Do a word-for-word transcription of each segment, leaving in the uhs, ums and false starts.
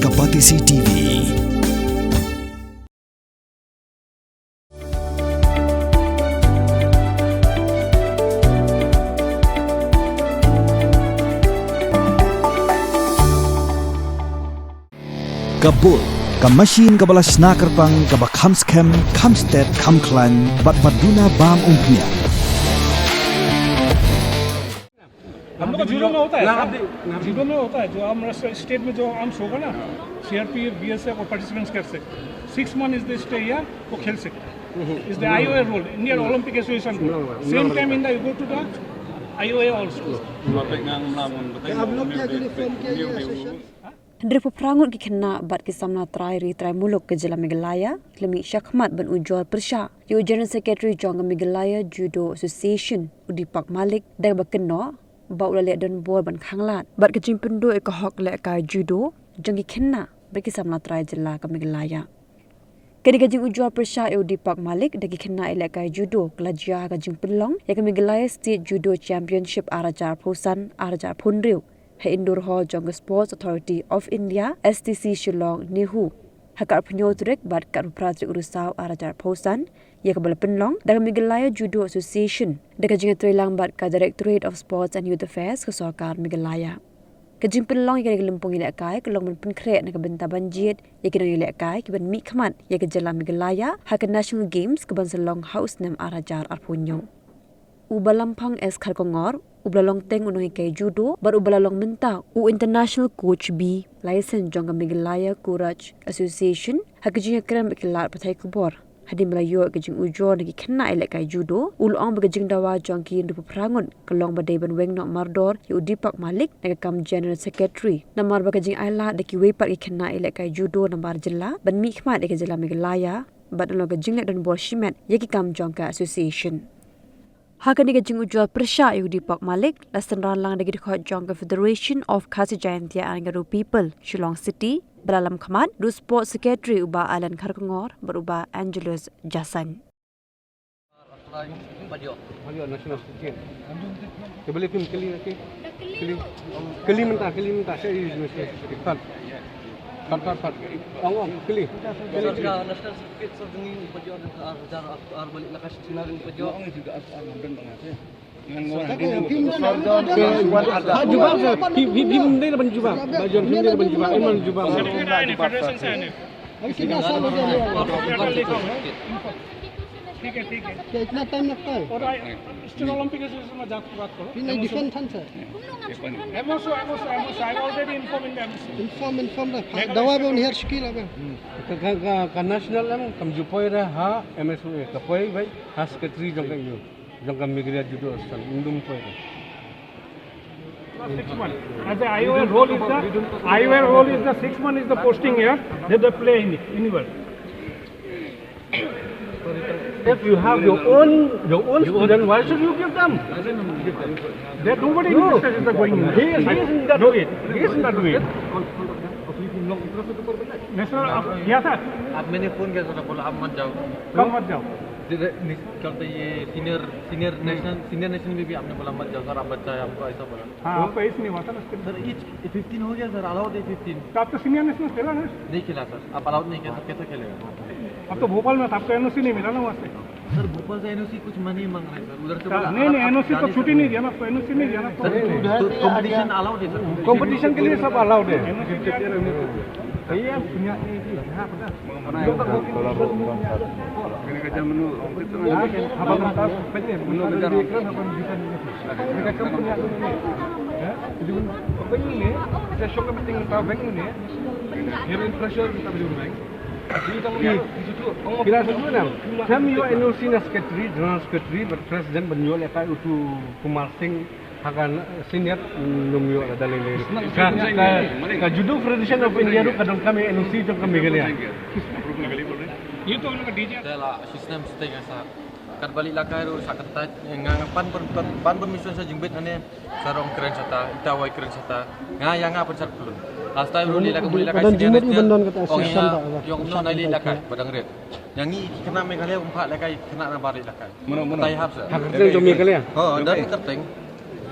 Ka Batesi T V. Ka bul, ka machine kaba la shna kyrpang, kaba kham skhem, kham stet, kham khlaiñ, bad ba duna bam umphniang. हम लोग का जूडो में होता है, सर। जूडो में होता है, जो आर्म रेसलिंग स्टेट में जो आर्म्स होगा ना, सीआरपीएफ, बीएसएफ और पार्टिसिपेंट्स कर सकते हैं। Six month is the stay here, वो खेल सकते हैं। Is the आईओए रूल, इंडियन ओलंपिक एसोसिएशन रूल। Same time in the, you go to the आईओए ऑल्सो। आप लोग क्या यूनिफॉर्म किया ये एसोसिएशन? Hynriewphew phra ngut ki khynnah bad ki samla trai ri trai muluk ka jylla Meghalaya ki la mih shakhmat ban ujor pyrshah ïa u General Secretary jong ka Meghalaya Judo Association, u Deepak Malik, da kaba kynnoh ba u la leh donbor ban khanglad bad ka jingpynduh ïa ka hok lehkai judo jong ki khynnah bad ki samla trai jylla ka Meghalaya. Kane ka jingujor pyrshah ïa u Deepak Malik da ki khynnah ïalehkai judo ka la jia ha ka jingpynlong ïa ka Meghalaya State Judo Championship ar hajar arphew san ar hajar arphew hynriew ha Indoor Hall jong ka Sports Authority of India, S T C, Shillong, NEHU, ha ka arphew hynñiew tarik bad ka arphew phra tarik u Risaw ar hajar arphew san, ïa kaba la pynlong da ka Meghalaya Judo Association da ka jingïatreilang bad ka Directorate of Sports and Youth Affairs ka Sorkar Meghalaya. Ka jingpynlong ïa kane ka lympung ïalehkai ka long ban pynkhreh na ka bynta ban jied ïa ki nongïalehkai kiban mihkhmat ïa ka jylla Meghalaya ha ka National Games kaban sa long ha u snem ar hajar arphew hynñiew. U Balamphang S Kharkongor, uba la long teng u nonghikai judo bad uba la long mynta u International Coach B licence jong ka Meghalaya Karate Association, ha ka jingïakren bad ki lad pathai khubor hadien ba la ïoh ïa ka jingujor na ki khynnah ïalehkai judo, u la ong ba ka jingdawa jong ki hynriewphew phra ngut ka long ba dei ban weng noh mardor ïa u Deepak Malik na ka kam General Secretary, namar ba ka jingailad da kiwei pat ki khynnah ïalehkai judo nabar jylla ban mihkhmat ïa ka jylla Meghalaya bad nalor ka jingleh donbor shimet ïa ki kam jong ka association. Ha kane ka jingujor pyrshah ïa u Deepak Malik la synran lang da ki dkhot jong ka Federation of Khasi Jaintia and Garo People, Shillong City, ba la lamkhmat da u Sports Secretary u Bah Alan Kharkongor bad u Bah Angelus Jasaiñ. Kali mynta, kali mynta. Pat, pat, pat. Ong, ong, kali. Sir, ka national certificate, sir, jong ngi u paidbah, ar hajar ar, ar, balik la ka shina ring paidbah. Ha, jubab, sir. Phim, phim, phim dei ban jubab. Ba jon phim dei ban jubab. Em, ban jubab. Certificate ai ni, federation se ai ni. अभी कितना साल हो गया? ठीक है, ठीक है। क्या इतना टाइम लगता है? और आई, स्टेट ओलंपिक एसोसिएशन में जाके बात करो। नहीं, डिफेंस था, सर। एमओसी, एमओसी, एमओसी, आई ऑलरेडी इन्फॉर्म इन द एमओसी। इन्फॉर्म, इन्फॉर्म रहा। दवा भी उन्हें हर शिकिल है। Ka, ka, ka, ka national em kam ju poi re ha M S O A, ka poi bai ha secretary jong ka ïu, jong ka Meghalaya Judo Association, ym dum poi re. Six months. As the I O A role is the, I O A role is the six month is the posting here. They, they play in it, anywhere. If you have your own, your own student, why should you give them? There nobody interested in the going in. He is, he is in that way. He is in that way. नेशनल, आप गया था? आप, मैंने फोन किया सर, बोला आप मत जाओ। कब मत जाओ? जैसे निस-, क्या बोलते हैं, ये सीनियर, सीनियर नेशनल, सीनियर नेशनल में भी आपने बोला मत जाओ सर, आप बच्चा है, आपको ऐसा बोला। हाँ, आपको एज नहीं हुआ था ना उसके लिए। सर, एज फिफ्टीन हो गया सर, अलाउड है फिफ्टीन। तो आप तो सीनियर नेशनल खेला ना? नहीं खेला सर, आप अलाउड नहीं किया, सर कैसे खेलेगा? अब तो भोपाल में था, आपको एनओसी नहीं मिला ना वहाँ से। सर, भोपाल से एनओसी कुछ मनी मांग रहे हैं सर, उधर से बोला, नहीं, नहीं, आप एनओसी तो छुट्टी नहीं दिया ना, आपको एनओसी नहीं दिया ना, तो उधर से कंपटीशन अलाउड है सर। कंपटीशन के लिए सब अलाउड है। एनओसी दिया तो भैया, दुनिया में भी यहाँ पर ना। Kira sejuna, khlem ïoh N O C na secretary, general secretary bad president ban ïoh lehkai utu Kumar Singh ha ka senior, ym ïoh lada lei lei. Ka, ka, ka Judo Federation of India ruh ka donkam ïa N O C jong ka Meghalaya. Te la shisnem shisnem sa. Katba leit lakai ruh sa kyntait, nga, nga pan per-, pan, pan permission sa jingbit hangne. Sarong kren sata, ita wai kren sata. Nga ïa nga pynshad pylun. Last time ruh leit lakai, leit lakai senior national. Ong ïa, ïong no nai leit lakai, ba dang rit. Ïa ngi ki khynnah Meghalaya ym pat lehkai khynnah nabar leit lakai. Mano, mano? Kata ïahap sa. Ha kyrteng jong Meghalaya? Ho, da kyrteng.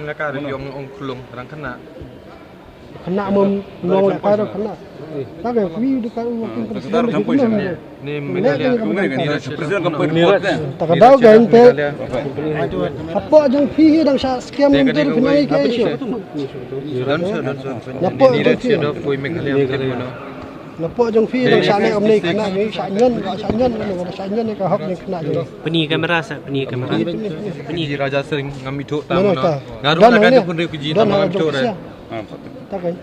ïing la ka ri ong ong khulung rang khynnah. Khynnah mem long la ka ri khynnah. Ta ka wi du ka u kin president. Ni Meghalaya. Ta ka daw ka inte. Hapoh jong phi hi dang sha scam. Don sir, don sir. Hapoh jong phi. Hapoh jong phi dang sha ne amne khynnah jong ngi, sha ñion, sha ñion, sha ñion ka hok jong khynnah jong ngi. Pyni kamera sa, pyni kamera. Pyni. Raja Sering ngam ithuh ta. Nga ruh la ka jong phi ji ta ngam ithuh re. Ta kai.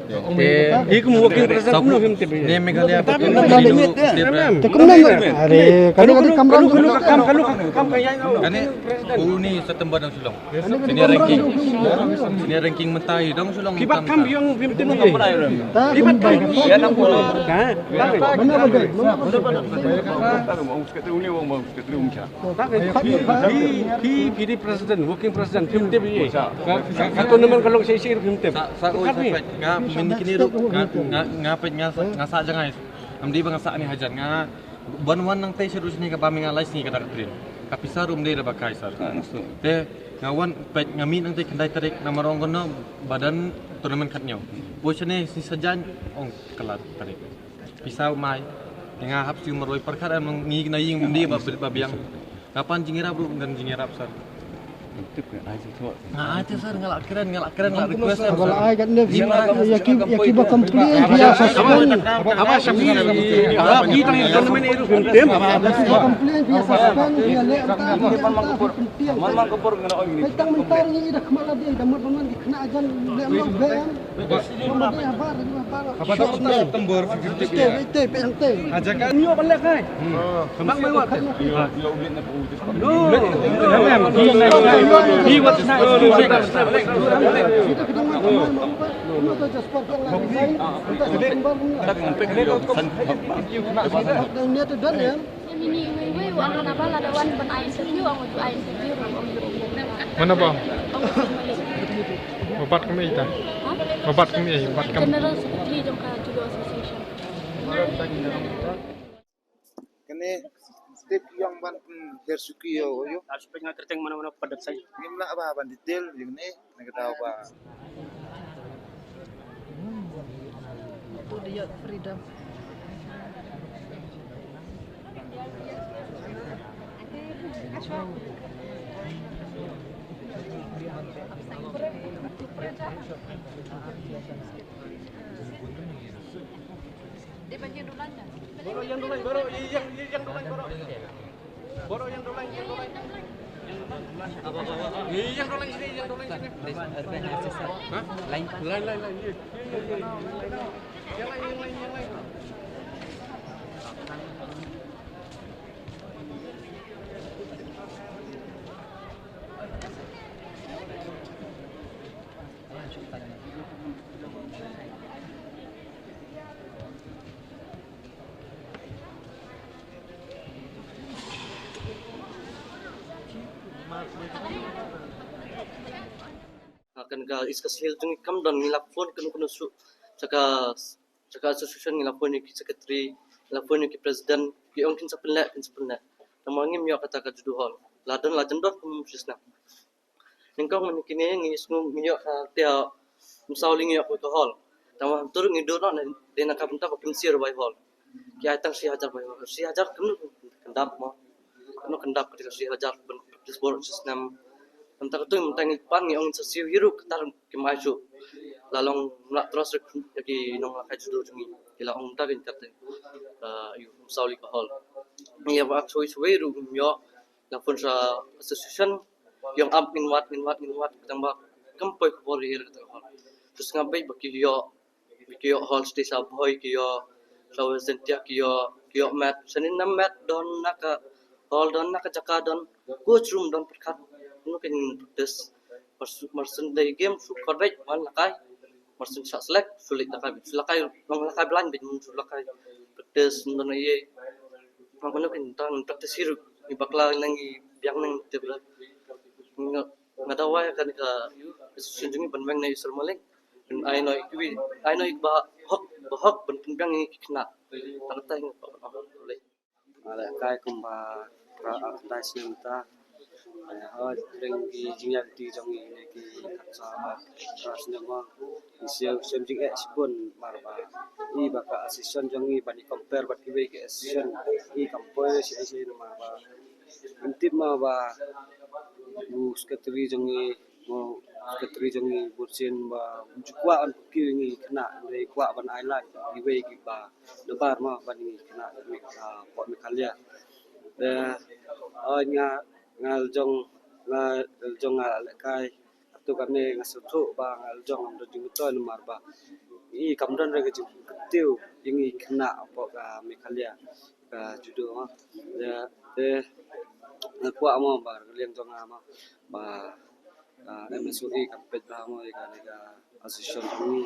Hi kum working president kumno phim tip. Ne Meghalaya. Te kumno. Are, kano kano kam ram kano kam kano kam kam kaya. Kane uni September dang Shillong. Senior ranking. Senior ranking mynta i dang Shillong. Kibat kam biang phim tip. Kibat kam. Mana bagai? Mana bagai? Hi, hi, hi, president, working president, phim tip. Ka, ka, ka tournament ka long shi shi phim tip. Sa, sa, oi, sa, peit, nga, min kini ruh, nga, nga, nga, peit, nga, sa, nga sa jangai. Am di ba nga sa ni hajan, nga, ban wan nang tei sha ruh sini ka ba mi nga lai sini ka dak train. Ka pisa ruh mdei da ba kai sar. Te, nga wan, peit, nga mi nang tei khyndai tarik, namar ong kono, ba don tournament khat ñiew. Poi shane, sini sajan, ong kalat tarik. Pisa u mai. Nga hap siew marwei pyrkhat em ngi na ïing bym dei ba, ba biang. Nga pan jingïarap ruh ngan jingïarap sir. Nga ai te sir, nga la kren, nga la kren, nga la request em. Ba la ai kat ne, ïa ki, ïa ki ba complain ïa suspend. Haba sha phi, haba phi tang ïa tournament ïa ruh phim tip. Ba complain ïa suspend, ïa leh anta, ïa anta, phim tip. Tang mynta ngi da khmat la dei, da mut ban wan ki khynnah jan leh ma ba em. Haba dang September fifty. Te, te, pe te. Aja ka. Nyo ban leh kai. Bang mai wat. No. He was not. Ini wei wei wa ngan aba la da wan ban ai interview, ong ju ai interview, ong ju. Mana ba? Ong ju. Ba bat kam ita. Ha? Ba bat kam ita, bat kam. General Secretary jong ka Judo Association. Kane step yang ban, hmm, her suki yo yo. Ar suki nga kerteng mana mana padat sai. Ngim lah ba ban detail yang ni. Nagdaw ba. Freedom. Dia bagian duluan dah. Baru yang duluan, baru yang, yang, yang duluan, baru. Boro, yang dong lain, yang dong lain. Yang dong lain sini, yang dong lain sini. Hah? Lain, lain, lain, iya. Iya, iya, iya. Yang lain, yang lain, yang lain. Ha, kan ka East Khasi Hills jong ngi kam don, ngi la phone kano kano shuh sha ka, sha ka association, ngi la phone ïa ki secretary, ngi la phone ïa ki president, ki ong kin sa pynleh, kin sa pynleh. Tang ma ngim ïoh kata ka judo hall. La don, la jan don kum shisnem. Nyngkong mynne kine ngi sngew ngi ïoh ka, te ym saw lei ngi ïoh ka hall. Tang ba hangto ngi dur noh, dei na ka bynta ba kim siew bai hall. Ki ai tang shi hajar bai hall. Shi hajar kumno kan dap mo? Kumno kan dap ka shi hajar ban practice bor shisnem. Mynta ka tu mynta ngi pan ngi ong sa siew hi ruh kata kim ai shuh. La long mlak tros ruh ïa ki nonglakaiñ judo jong ngi. Ki la ong mynta kin kata. Ym saw lei ka hall. Ngi ïa ba ak soi soi ruh ngim ïoh. La phone sha association, ïong ap ngin wad, ngin wad, ngin wad, tang ba kam poi khubor ïa kata ka hall. Shu sngap beit ba ki ïoh, ki ïoh hall sha Bhoi, ki ïoh sha West Jaintia, ki ïoh, ki ïoh mat, shane nam mat don na ka hall, don na ka jaka, don coach room, don pyrkhat. Kumno kin practice? Mar, mar shu dei game, shu khot beit, wan lakai. Mar shu shah select, shu leit lakai, shu lakai, long lakai blind beit, shu lakai practice, don ïa. Wan kumno kin tang practice hi ruh, ngi bakla nang ngi biang nang tip ruh. Nga, nga dawa ïa kane ka association jong ngi ban weng na i Sir Malik. Ai noh ïa kiwei, ai noh ïa kiba hok. Ba hok ban pynbiang ïa ki khynnah. Tang katei nga kwah ban ong. Nga lehkai kumba phra, ah, khyndai snem mynta. Eh, hooid, pdeng ki jingïaid lynti jong ngi ne ki khatsan ba phra snem mo. Ngi sngewsih jingeh shibun namar ba i ba ka association jong ngi ban i compare bad kiwei ki association i kam poi shisha shisha namar ba ngim tip mo ba u secretary jong ngi, u secretary jong ngi bun sien ba um ju kwah ban pynkiew ïa ngi khynnah, hynrei kwah ban ai lad ïa kiwei kiba nabar mo ban ïa ngi khynnah, ah, hapoh Meghalaya. Te, ah, nga, nga la jong, nga la jong nga lehkai. Hato kane nga sngewthuh ba nga la jong ngam don jingmyntoi namar ba i kam don re ka jingkyntiew ïa ngi khynnah hapoh ka Meghalaya ka judo mo. Te, te nga kwah mo ba ka liang jong nga mo ba, ah, M S O E kan peit bha mo ïa kane ka association jong ngi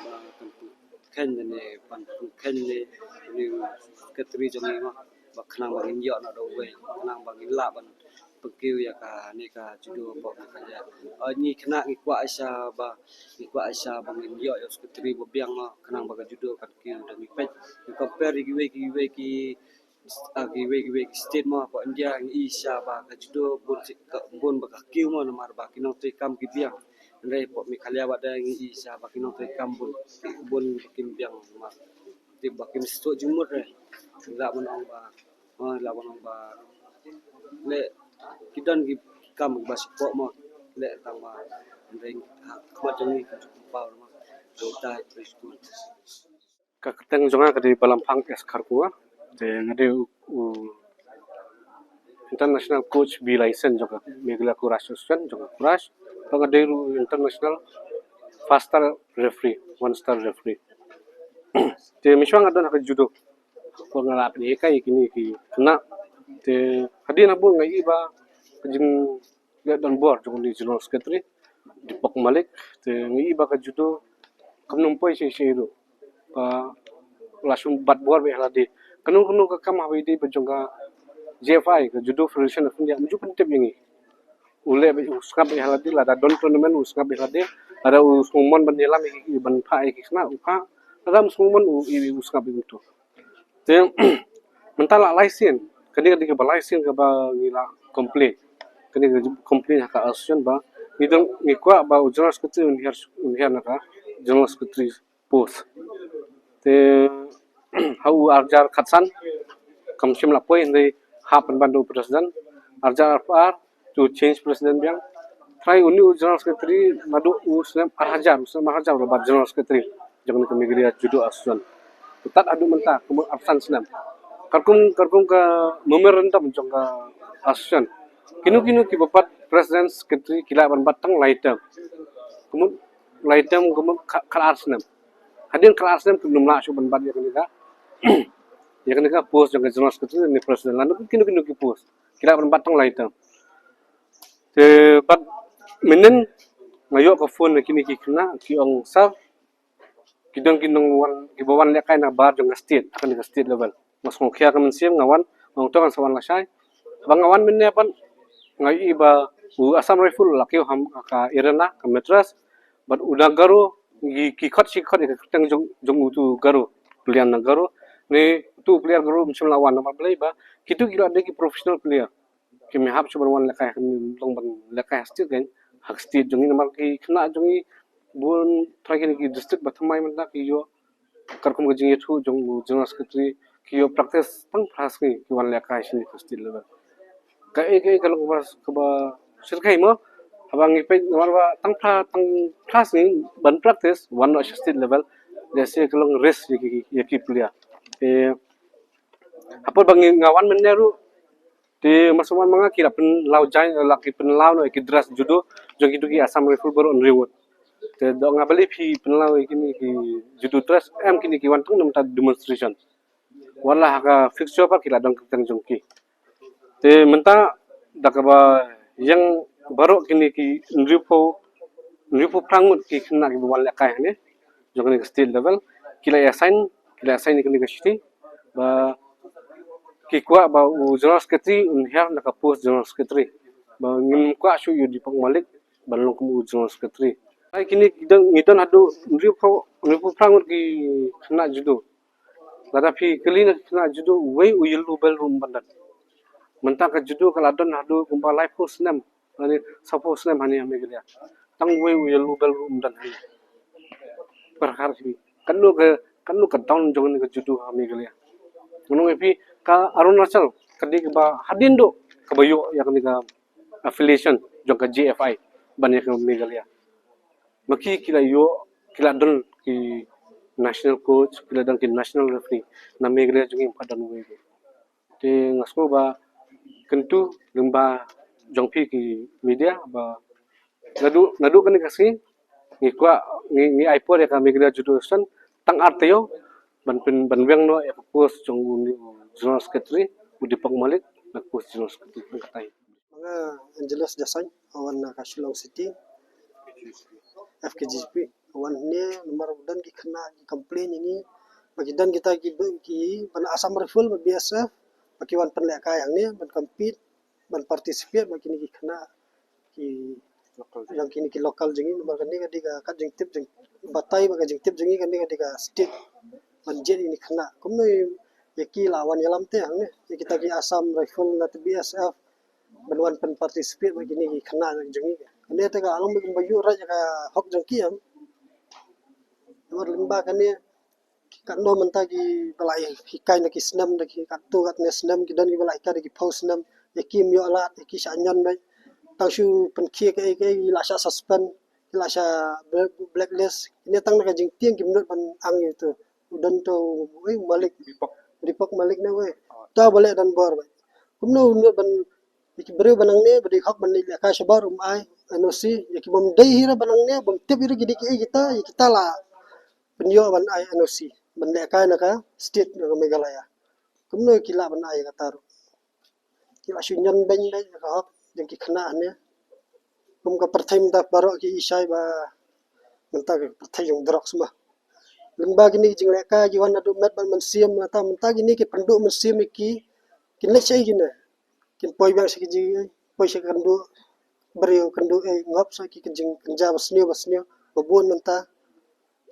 ba kan pynkheiñ ne ban pynkheiñ ne une u secretary jong ngi mo ba khnang ba ngin ïoh na da uwei, khnang ba ngin lah ban pynkiew ïa kane ka judo hapoh Meghalaya. Ah, ngi khynnah ngi kwah shisha ba, ngi kwah shisha ba ngin ïoh ïa u secretary ba biang mo khnang ba ka judo kan kiew. Da ngi peit, ngi compare ïa kiwei kiwei ki, ah, kiwei kiwei ki state mo hapoh India ngi i shisha ba ka judo bun sha, ka, bun ba ka kiew mo namar ba ki nongtrei kam ki biang. Hynrei hapoh Meghalaya pat de ngi i shisha ba ki nongtrei kam bun, bun ba kim biang namar tip ba kim sngewthuh jingmut re. Lah ban ong ba, ah, lah ban ong ba leh ki don ki kam ba shu pok mo, leh tang ba hynrei ha khmat jong ngi ki ju pynpaw mo. Jong tai preschool. Ka kyrteng jong nga ka dei Balamphang S Kharkongor. Te nga dei u, u international coach B license jong ka Meghalaya Karate Association, jong ka karate. Te nga dei ruh international five star referee, one star referee. Te mynshuwa nga don ha ka judo. Ko nga la pynhikai ïa kine ki khynnah. Te hadien ha bun nga i ba ka jing leh don bor jong u General Secretary Deepak Malik, te ngi i ba ka judo kam nym poi shisha shisha ruh. Ba la shim bat bor beit ha lade. Kano kano ka kam haba ïadei bad jong ka J F I, ka Judo Federation of India, ym ju pyntip ïa ngi. U leh beit, u sngap beit ha lade, lada don tournament u sngap beit ha lade, lada u sngewmon ban ïalam ïa ki, ban phah ïa ki khynnah u phah, lada ym sngewmon u, u, u sngap beit kumto. Te mynta la lai sien, kane ka dei kaba lai sien kaba ngi la complain. Kane ka complain ha ka association ba ngi dang, ngi kwah ba u General Secretary un hiar, un hiar na ka General Secretary post. Te ha u ar hajar khatsan kam shym la poi, hynrei hap pynban da u president. Ar hajar arphew ar to change president biang. Trai uni u General Secretary naduh u snem ar hajar, u snem ar hajar u la bat General Secretary jong kane ka Meghalaya Judo Association. Te tad haduh mynta kumno, arphew san snem. Katkum, katkum ka memorandum jong ka association, kino kino kiba bat president secretary ki lah ban bat tang lai term. Kumno lai term, kumno khat, khat ar snem. Hadien khat ar snem kim lah shuh ban bat ïa kane ka, ïa kane ka post jong ka General Secretary ne president lane kino kino ki post. Ki lah ban bat tang lai term. Te bad mynnin nga ïoh ka phone na kine ki khynnah, ki ong sir, ki don ki nongwan, kiba wan lehkai na bar jong ka state, kane ka state level. Nga sngewkhia ka mynsiem, nga wan, nga ong to ngan sa wan lashai. Ba nga wan mynne pat nga ïohi ba u Assam Rifle la kiew ha ka arena, ka mattress. Bad u Nagaro, ki, ki khot shi khot ïa ka kyrteng jong, jong utu Garo, player Nagaro. Ne utu player Garo um shym la wan namar balei ba kitu ki la dei ki professional player. Kim hap shuh ban wan lehkai, kim long ban lehkai ha state kein, ha state jong ngi namar ki khynnah jong ngi bun trai kine ki district ba thymmai mynta ki ïoh, katkum ka jingïathuh jong u General Secretary, ki ïoh practice tang phra sngi ki wan lehkai shane ha state level. Kaei kaei ka long kaba, kaba shyrkhei mo, haba ngi peit namar ba tang phra, tang phra sngi ban practice wan noh sha state level, lehse ka long risk ïa ki, ïa ki player. Te hapoh ba ngi, nga wan mynne ruh, te ma shu wan ma nga ki la pynlaw jaiñ, la ki pynlaw noh ïa ki dress judo jong kitu ki Assam Rifle baroh hynriew ngut. Te da nga balei phi pynlaw ïa kine ki judo dress, em kine ki wan tang na bynta demonstration. Wat la ha ka fixture pat ki la don kyrteng jong ki. Te mynta da kaba ïeng baroh kine ki hynriewphew, hynriewphew phra ngut ki khynnah kiba wan lehkai hangne jong kane ka state level, ki la ïa sign, ki la ïa sign ïa kane ka shithi ba ki kwah ba u General Secretary un hiar na ka post General Secretary, ba ngim kwah shuh ïa u Deepak Malik ban long kum u General Secretary. Hai kine ki don, ngi don haduh hynriewphew, hynriewphew phra ngut ki khynnah judo. Lada phi kylli na ki khynnah judo, uwei u yellow belt ruh ym ban don. Mynta ka judo ka la don haduh kumba laiphew snem, lane sawphew snem hangne ha Meghalaya. Tang uwei u yellow belt ruh ym don hangne. Pyrkhat hi. Katno ka, katno ka down jong kane ka judo ha Meghalaya. Ngan ong ïa phi, ka Arunachal ka dei kaba hadien duh kaba ïoh ïa kane ka affiliation jong ka J F I ban ïa ka Meghalaya. Ma ki ki la ïoh, ki la don ki national coach, ki la don ki national referee. Na Meghalaya jong ngi ym pat don uwei ruh. Te nga sngew ba kyntu lyngba jong phi ki media ba naduh, naduh kane ka sngi ngi kwah, ngi, ngi ai por ïa ka Meghalaya Judo Association tang ar taïew ban pyn, ban weng noh ïa ka post jong u General Secretary, u Deepak Malik, na post General Secretary. Tang katai. Ma nga Angelus Jasaiñ, nga wan na ka Shillong City, F K J G P. Nga wan hangne namar ba don ki khynnah ki complain ïa ngi ba ki don kita ki, ki ban Assam Rifle bad B S F ba ki wan pynlehkai hangne ban compete, ban participate bad kine ki khynnah ki, ïa kine ki local jong ngi, namar kane ka dei ka, ka jingtip jong, batai ba ka jingtip jong ngi kane ka dei ka state ban jied ïa kine ki khynnah. Kumno ïa ki la wan ïalam te hangne, ïa kita ki Assam Rifle na te B S F ban wan pyn participate bad kine ki khynnah jong ngi. Kane te ka long ba kum ba ïuh rai ïa ka hok jong ki em. Namar lyngba kane ki katno mynta kiba la hikai na ki snem, da ki katto katne snem, ki don kiba la hikai da ki phew snem, ïa ki ym ïoh lad, ïa ki shah ñion beit. Tang shu pynkhie kaei kaei ki la shah suspend, ki la shah black, blacklist. Kine tang na ka jingtieng kim nud ban ang ïa uto. U don uto, uei, Malik. Deepak. Deepak Malik ne uei. Uta ba leh donbor beit. Kumno u nud ban, ïa ki briew ba nangne ba dei hok ban lehkai shabar um ai N O C, ïa ki bym dei hi ruh ba nangne, bym tip hi ruh ki dei kiei kita, ïa kita la pynïoh ban ai N O C ban lehkai na ka state, na ka Meghalaya. Kumno ki lah ban ai kata ruh? Ki la shu ñion beiñ beit ïa ka hok jong ki khynnah hangne. Kum ka pyrthei mynta baroh ki i shai ba mynta ka pyrthei jong drugs ma. Lyngba kine ki jinglehkai ki wan naduh met bad mynsiem, mynta, mynta kine ki pynduh mynsiem ïa ki, kin leit shaei kine? Kin poi biang sha ki jing, poi sha ka kynduh briew, kynduh ei, ngop sha ki, ki jingkynja ba sniew ba sniew ba bun mynta.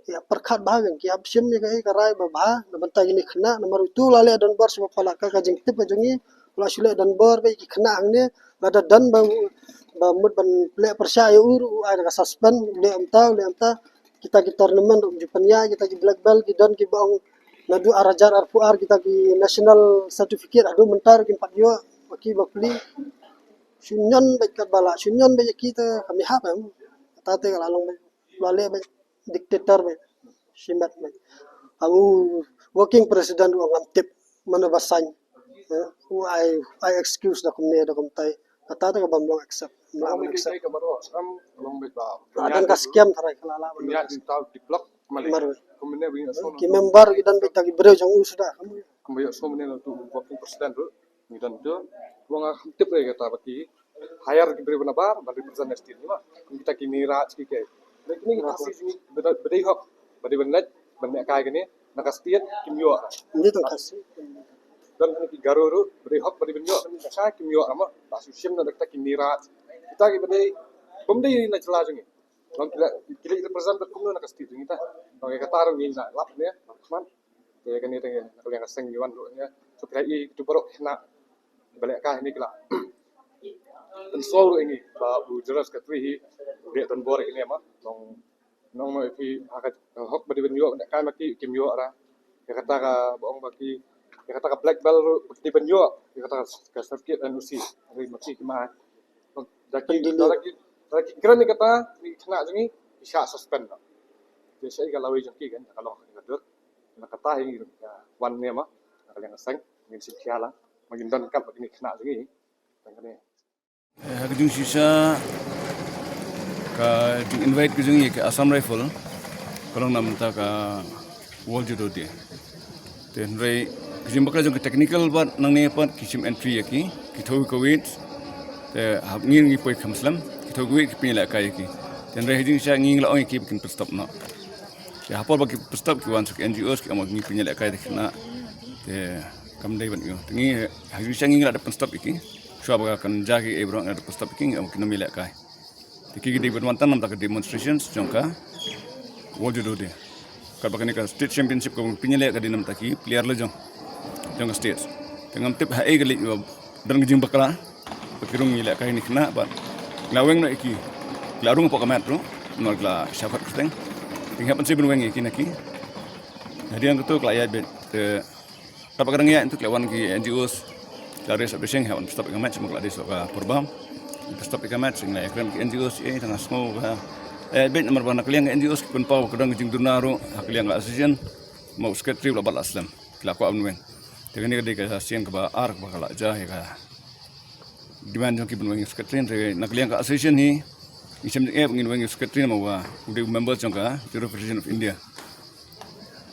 Ïa pyrkhat bha, ki hap shim ïa kaei ka rai ba bha na bynta kine ki khynnah, namar uto u la leh donbor sha ba palat. Ka, ka jingtip ka jong ngi u la shu leh donbor beit ïa ki khynnah hangne, lada don ba, ba mut ban leh pyrshah ïa u ruh u ai da ka suspend, u leh kumta, u leh kumta. Kita ki tournament ruh um ju pynïaid, kita ki black belt ki don kiba ong naduh ar hajar arphew ar kita ki national certificate haduh mynta ruh kim pat ïoh, ba ki bapli. Shu ñion beit katba lah, shu ñion beit ïa ki te kam ïahap em. Kata te ka la long beit, la leh beit dictator beit, shimet beit. Aba u working president u ngam tip mano ba sign. Eh, u ai, ai excuse da kumne da kumtai. Kata te ka bym long accept. Ym lah ban accept. Ka don ka scam tharai ka la lah ban accept. Mar. Ki member ki don beit da ki briew jong u suda. Kumba ïoh sum ne la tu working president ruh. Ngi don tu. Wa nga tip re kata ba ki hire ki briew na bar ban represent na state ni ma. Kum kita ki Niraj ki ke. Lagi ni kita si sini beda, beda hok. Beda benet, benet kai kini. Na ka state kim ïoh. Ni tang ka state. Don ki Garo ruh beda hok, beda benet. Na ka kim ïoh ama. Ba su shim na kita ki Niraj. Kita ki beda. Bym dei na jylla jong ngi. Long kita, kita represent kumno na ka state jong ngi ta. Long kata ruh ngi na lap ne. Khmat. Te kane te na ka liang ka seng ngi wan ruh ne. So kira i tu baroh khynnah ba lehkai hangne ki la pynsngew ruh ïa ngi ba u General Secretary hi u leh donbor ïa kine ma. Nong, nong ma ïa phi ha ka hok ba dei ban ïoh, lehkai ma ki kim ïoh ra. Ïa kata ka ba ong ba ki, ïa kata ka black belt ruh ba ki dei ban ïoh, ïa kata ka certificate N O C. Ri ma ki kim ai. Da ki, da ki, da ki kren ïa kata, ki khynnah jong ngi ki shah suspend. Te shaei ka lawei jong ki kan, ka long ka dur. Na kata hi ngi wan ne ma, na ka liang ka seng, ngin shim khia lang, ma ngin don kat ba kine khynnah jong ngi. Tang kane. Eh, ha ka jingshisha, ka jing invite ka jong ngi ka Assam Rifle, ka long na mynta ka World Judo Day. Te hynrei ka jingbakla jong ka technical pat nangne pat ki shim entry ïa ki, ki thew ka weight. Te hap ngi ngi poi kham slem, ki thew ka weight ki pynïalehkai ïa ki. Te hynrei ha ka jingshisha ngi la ong ïa ki ba kin pynstop noh. Te ha por ba ki pynstop ki wan sha ki N G Os ki ong ba ngi pynïalehkai da ki khynnah. Te kam dei ban ïoh. Te ngi ha ka jingshisha ngi la dep pynstop ïa ki. Shuwa ba kan jia kiei baroh ngi la dep pynstop ïa ki, ngi ong ba kin ym ïalehkai. Te ki dei ban wan tang namar ka demonstrations jong ka World Judo Day. Katba kane ka state championship kaba pynïaleh ka dei namar ki player la jong jong ka state. Te ngam tip ha ei ka leit ba don ka jingbakla ba ki rung ïalehkai ïa kine ki khynnah bad la weng noh ïa ki, la rung hapoh ka mat ruh namar la shah khot kyrteng. Te ngi hap ban shu ban weng ïa ki na ki. Hadien kata ka la ïaid beit, te katba ka dang ïaid, te la wan ki N G Os, la raise objections, hap ban stop ïa ka match, ma ka la dei shuh ka por bam. Stop ïa ka match, ngi la ïakren ki N G Os, eh, tang ha sngew ka ïaid beit namar ba na ka liang ki N G Os ki pynpaw ka dang ka jingduna ruh ha ka liang ka association, ma u secretary u la bat la slem. Ki la kwah ban weng. Te kane ka dei ka sien kaba ar kaba ka la jia ïa ka demand jong ki ban weng ïa u secretary, te na ka liang ka association hi ngi shem jingeh ba ngin weng ïa u secretary namar ba u dei u member jong ka Judo Federation of India.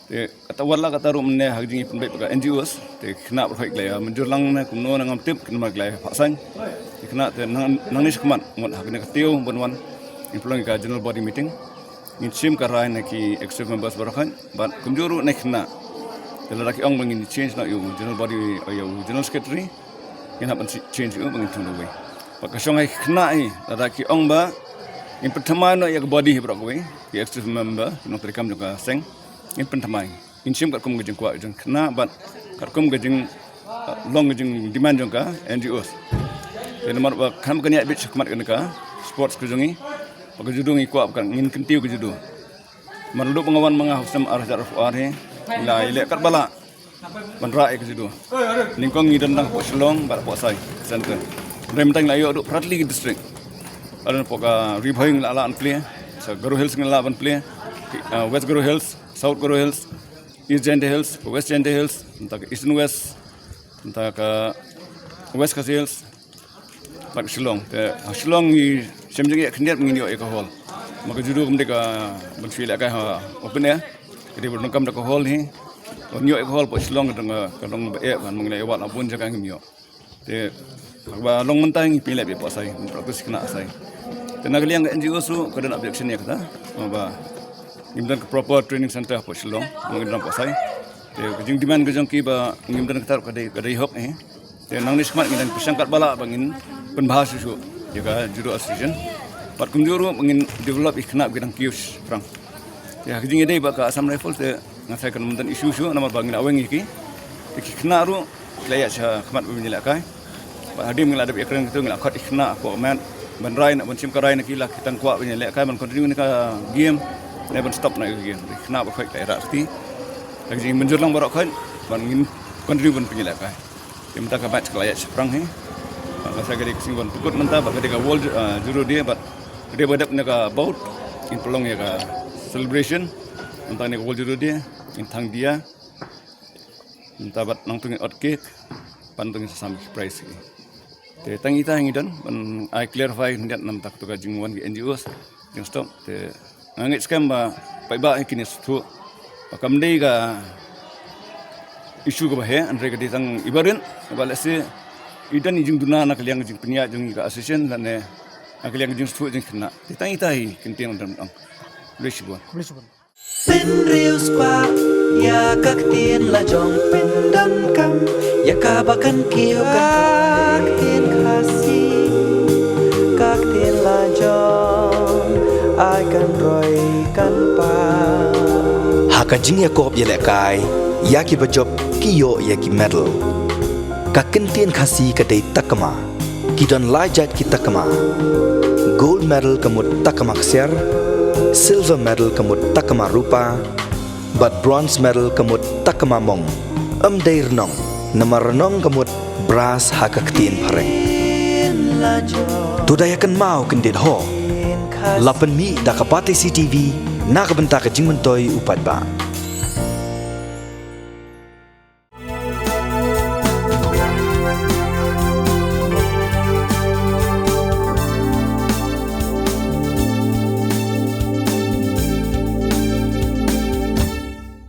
Te kata wat la kata ruh mynne ha ka jingïapynbeit bad ka N G Os, te ki khynnah baroh ki la ïa mynjur lang ne kumno ne ngam tip, ki namar ki la ïa phah saiñ. Ki khynnah te nang, nangne shakhmat ngut ha kane ka taïew ban wan, ngin pynlong ïa ka general body meeting. Ngin shim ka rai na ki executive members baroh, bad kumjuh ruh na ki khynnah. Te lada ki ong ba ngin change noh ïa u general body, ïa u general secretary, ngin hap ban change ïa u ba ngin thung da uwei. Bad ka shong ha ki khynnah hi, lada ki ong ba ngin pynthymmai noh ïa ka body hi baroh kawei, ki executive member, ki nongtrei kam jong ka seng, ngin pynthymmai. Ngin shim katkum ka jingkwah jong ki khynnah bad katkum ka jing, uh, long ka jingdemand jong ka N G Os. Te namar ba kan, kan ïaid beit shakhmat kane ka sports ka jong ngi, ba ka judo ngi kwah ba kan ngin kyntiew ka judo. Namar naduh ba nga wan ma nga ha u snem ar hajar arphew ar hi, ngi la ïaleh katba lah ban rah ïa ka judo. Nyngkong ngi don tang hapoh Shillong bad hapoh Sai Centre. Hynrei mynta ngi la ïoh haduh phra tylli ki district. Haduh hapoh ka Ri Bhoi ngi la lah ban plie, sa Garo Hills ngi la lah ban plie, uh, West Garo Hills, South Garo Hills, East Jaintia Hills, West Jaintia Hills, mynta ka East and West, mynta ka West Khasi Hills, bad Shillong. Te ha Shillong ngi shem jingeh khyndiat ba ngin ïoh ïa ka hall. Ma ka judo kam dei kaban shu ïalehkai ha open air. Ka dei ba donkam da ka hall hi. Ban ïoh ïa ka hall hapoh Shillong ka dang, ka dang ba eh, ban ma ngi la ïa wad ha bun jaka ngim ïoh. Te haba long mynta ngi pynleh beit hapoh Sai, ngi practice khynnah ha Sai. Te na ka liang ka N G Os ruh ka don objection ïa kata. Ba ngim don ka proper training center hapoh Shillong, ma ngi don hapoh Sai. Te ka jingdemand ka jong ki ba ngim don kata ruh ka dei, ka dei hok eh. Te nangne shakhmat ngi dang pyrshang katba lah ba ngin pynbha shuh shuh ïa ka Judo Association. Bad kumjuh ruh ba ngin develop ïa ki khynnah ba ki dang kiew shaphrang. Te ha ka jingïadei bad ka Assam Rifles te nga sa ïa ka mynta issue shuh namar ba ngi la weng ïa ki. Te ki khynnah ruh ki la ïaid shakhmat ban ïalehkai. Bad hadien ngi la dep ïakren kito ngi la khot ïa ki khynnah hapoh mat ban rai na, ban shim ka rai na ki, la ki tang kwah ban ïalehkai ban continue na ka game ne ban stop na ka game. Ki khynnah baroh ki la ïarap kti. Ka jingmynjur lang baroh ban ngin continue ban pynïalehkai. Te mynta ka match ka la ïaid shaphrang hi. Bad ka sa ka dei ka sngi ban pynkut mynta bad ka dei ka World Ju-, ah, Judo Day bad ka dei ba dep na ka bout ngin pynlong ïa ka celebration. Mynta ne ka World Judo Day ngin thang dia. Mynta bad nangta ngin ot cake. Bad nangta ngin sa sam ki prize ki. Te tang ita ngi don ban ai clarify khyndiat namar kata ka jingwan ki N G Os. Jingstop te nga ngeit skhem ba paidbah hi kin ïa sngewthuh ba kam dei ka issue kaba heh, hynrei ka dei tang iba rit ba lehse i don i jingduna na ka liang ka jingpynïaid jong i ka association lane na ka liang ka jingsngewthuh jong ki khynnah. Te tang ita hi kin tieng don ong. Khublei shibun. Khublei shibun. Pynriewspah ïa ka ktien la jong, pyndonkam ïa kaba kan kiew ka ktien Khasi, ka ktien la jong, ai kan roi kan pang. Ha ka jingïakop ïalehkai ïa kiba jop ki ïoh ïa ki medal. Ka ktien Khasi ka dei takma. Ki don lai jait ki takma. Gold medal ka mut takma ksiar, silver medal ka mut takma rupa, bad bronze medal ka mut takma mong. Ym dei rnong, namar rnong ka mut brass ha ka ktien phareng. To da ïa kynmaw kyndit ho. La pynmih da ka Batesi TV na ka bynta ka jingmyntoi u paidbah.